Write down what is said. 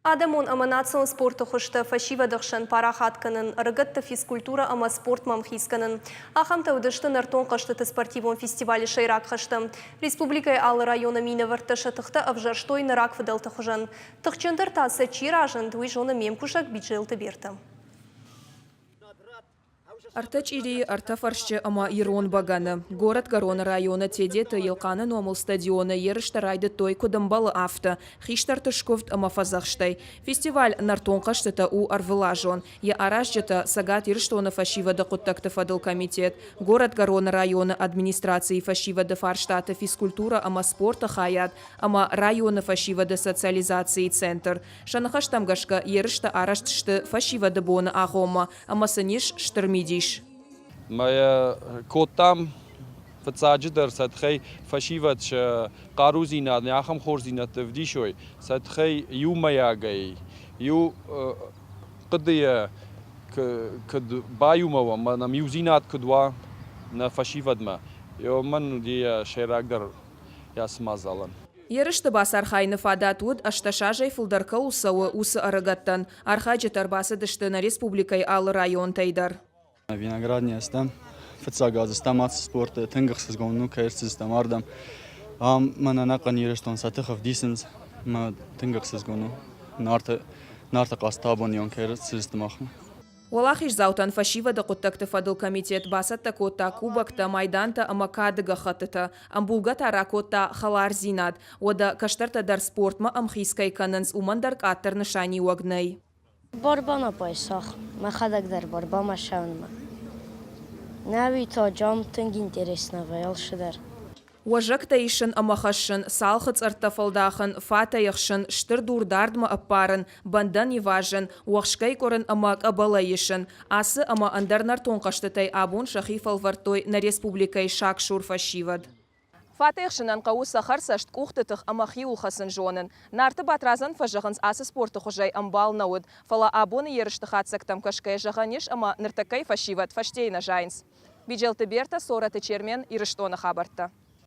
Адӕмон ӕмӕ национ спорты хуызтӕ фӕсивӕды хсӕн парахат кӕнын, ӕрыгӕтты физкультурӕ ӕмӕ спортмӕ ӕмхиц кӕнын. Ахӕмтӕ уыдысты нӕртон хъӕзтыты спортивон фестивалы сӕйраг хӕстӕ. Республикӕйы алы районы минӕвӕрттӕ сӕ тыхтӕ ӕвзӕрстой нӕ рагфыдӕлты хуызӕн. Тыхджындӕр та сӕ чи разынд, уый зоны ме мкусӕг Биджелты Бертӕ. Ӕртӕ чъирийы, ӕртӕ фӕрсчы ӕмӕ ирон бӕгӕны. Горӕтгӕроны районы Тедеты Елхъаны номыл стадионы ерыстӕ райдыдтой куыд ӕмбӕлы, афтӕ, хистӕрты скуывд ӕмӕ фӕдзӕхстӕй. Фестиваль Нӕртон хъӕзтытӕ у ӕрвылазон. Йӕ аразджытӕ, Цӕгат Ирыстоны фӕсивӕды хъуыддӕгты фӕдыл комитет, Горӕтгӕроны районы администрацийы фӕсивӕды фарстаты физкультурӕ ӕмӕ спорты хайад ӕмӕ районы фӕсивӕды социализацийы центр. Сӕ ныхӕстӕм гӕсгӕ, ерыстӕ арӕзт сты фӕсивӕды боны агъоммӕ ӕмӕ сын ис стыр мидис. Мӕ кодтам фыццаджыдӕр сӕ тыххӕй фӕсивӕд сӕ хъарудзинад, ахӕм хорздзинӕдтӕ ӕвдисой, сӕ тыххӕй иумӕйагӕй, иу хъуыдыйӕ куыд баиумӕ уӕм, нӕм иудзинад куыд уа нӕ фӕсивӕдмӕ, уымӕн уыди йӕ сӕйрагдӕр ацы мадзалӕн. Ерысты бацархайыны фадат уыд, 18 азӕй фылдӕр кӕуыл цӕуы, уыцы ӕрыгӕттӕн. Архайджытӕ ӕрбацыдысты нӕ республикӕйы алы районтӕй дӕр. Виноградный стӕм. Фыццаг аз стӕм ацы спорты тынг ӕхсызгон у, кӕй ӕрцыдыстӕм ардӕм. Ам мӕн ӕнӕхъӕн Ирыстон сӕ тых ӕвдисынц, мӕ тынг ӕхсызгон у. Нарты, Нарты хъазты абон кӕй ӕрцыдысты махмӕ. Уӕлахиздзаутӕн фӕсивӕды хъуыддӕгты фӕдыл комитет бацӕттӕ кодта кубоктӕ, майдантӕ ӕмӕ кады гӕххӕттытӕ. Ӕмбулгӕ та ракодта хӕлардзинад. Уӕдӕ кӕстӕртӕ дӕр спортмӕ ӕмхиц кӕй кӕнынц, уымӕн дӕр къаддӕр нысаниуӕг нӕй. Барбана пайсах, мӕхӕдӕг дӕр барбама сӕунмӕ. Нӕуи та джам тынг интересно вӕй алшыдӕр. Уӕзӕгтӕ исын ӕмӕ хӕссын, цалхы цъӕрттӕ фӕлдахын, фатӕй ӕхсын, стыр дур дардмӕ ӕппарын, бӕндӕн ивазын, уӕхскӕй къуырын ӕмӕ къӕбӕлӕй исын. Ацы ӕмӕ ӕндӕр нӕртон хъӕзтытӕй абон сӕхи фӕлвӕрдтой нӕ республикӕйы сагсур фӕсивӕд. Фатӕй ӕхсынӕн хъӕуы цӕхӕрцӕст, къухты тых ӕмӕ хиуыл хӕцын зонын. Нарты Батрадзӕн фӕзӕгъынц, ацы спорты хуызӕй ӕмбал нӕ уыд, фӕлӕ абоны ерысты хатдзӕгтӕм кӕсгӕйӕ зӕгъӕн ис ӕмӕ ныртӕккӕйы фӕсивӕд фӕстейы нӕ зайынц. Биджелты Бертӕ, Цорӕты Чермен, Ирыстоны хабӕрттӕ.